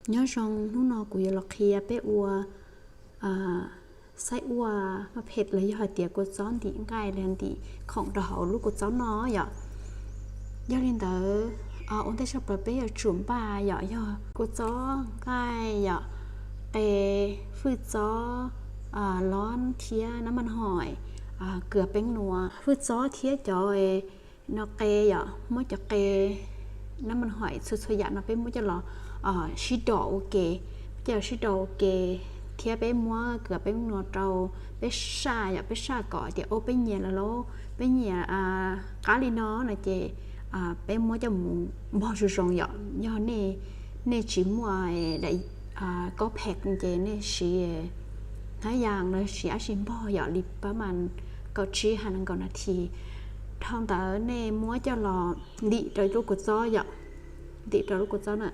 Nyob zoo, hnub no kuv yuav los qhia peb ua xaib ua maj phem los yog hais tias kua txob ntim nqaij los ntim khoom rau hauv lub kua txob no yom. Yog li ntawd, ua ntej tshaj plaws peb yuav tsum npaj yom, yog kua txob, nqaij yom, qe, fwj txob, lob thiab nab maj hoim, kws peeb nua, fwj txob thiab cov no qe yom, muab cov qe, nab maj hoim, txhua txhua yam no peb muab coj los sib do ua ke, coj los sib do ua ke, thiab peb muab kws peeb nua rau peb saj yom, peb saj kom tias o peb nyias lawm lauj, peb nyias qab li no no ces peb muab coj mus npog zoo zoo yom. Yog nej tsis muaj kob phem ces nej siv hnab yas los siv dab tsi npog yom, li pab mas kaum tsib hab nees nkaum nas this. Dhau ntawd nej muab coj los ntim rau lub kua txob yom, ntim rau lub kua txob na.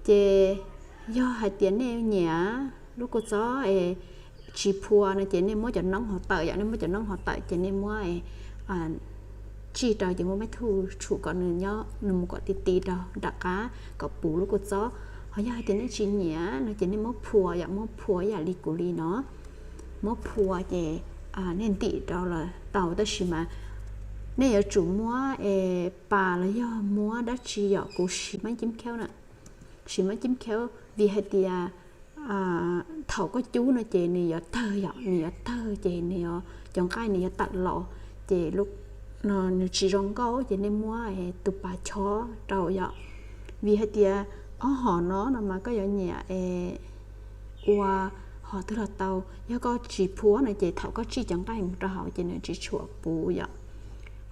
Ces yog hais tias nej nyiam lub kua txob es tsis phua no ces nej muab cov noob hov tawm yom, nej muab cov noob hov tawm ces nej muab tsij rau ces muab meb thuj tshum kom nws nyob, nws mus kom ti ti rau nram qab kom puv lub kua txob. Ho yog hais tias nej tsis nyiam no ces nej muab phua yom, muab phua ib yam li kuv li no, muab phua ces nej ntim rau los tau, tab sis mas nej yuav tsum muab pas los yog muab dab tsi yom, kuv siv mab cib khaub na, siv mab cib khaub vim hais tias thaum koj cub no ces nws yuav tawg yom, nws yuav tawg ces nws yuav, cov nqaij nws yuav tawm los ces nws tsis zoo nkauj ces nej muab tus pas chob rau yom. Vim hais tias ob hom no no mas koj yuav nyiam ua hom twg los tau, yog koj tsis phua no ces thaum koj tsij cov nqaij mus rau hauv ces nws tsis tshua puv yom.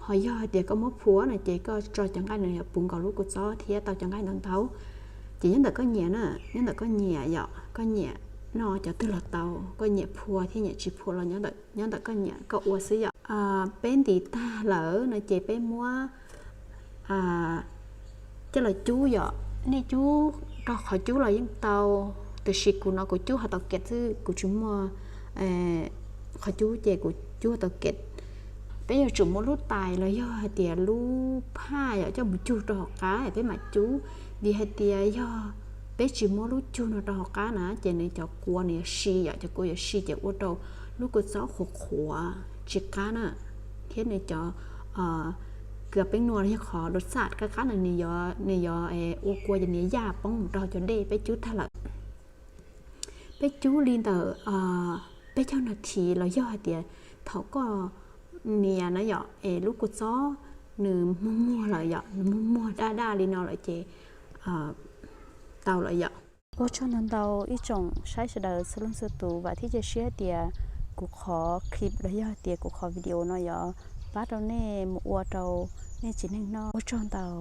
Ho yog hais tias koj muab phua no ces koj tso cov nqaij nws yuav puv nkaus lub kua txob thiab tau cov nqaij ntau ntau. Ces nyob ntawm koj nyiam na, nyob ntawm koj nyiam yom, koj nyiam noj cov twg los tau, koj nyiam phua thiab nyiam tsis phua los nyob ntawm koj nyiam koj ua xwb yom. Peb ntim tag lawm no ces peb muab coj los cub yom. Nej cub rau qhov cub los yeej tau, tiam sis kuv no kuv cub hauv taus kev xwb, kuv tsis muaj qhov cub ces kuv cub hauv taus kev. Peb yuav tsum muab lub tais los yog hais tias lub phaj yom coj mus cug rau hauv qab peb mam cub, vim hais tias yog peb tsis muab lub cug no rau hauv qab na ces nws cov kua nws yuav si yom, cov kua yuav si ces ua rau lub kua txob qhuav qhuav tsis qab na, thiab nws cov kws peeb nua los yog qhov los xam qab qab na nws yuav ua kua ces nws yuav yaj poob mus rau cov dej peb cub tag lawm. Peb cub li ntawm peb caug nas this los yog hais tias thaum koj nias na yom es lub kua txob nws muag muag lawm yom, nws muag muag daj daj li no lawm ces tau lawm yom. Ua tsaug ntau ntau ib tsoom saib sawv daws txhua leej txhua tus, vam thiab cia siab tias kuv qhov clip los yog tias kuv qhov video no yuav pab rau nej mus ua rau nej tsev neeg noj. Ua tsaug ntau.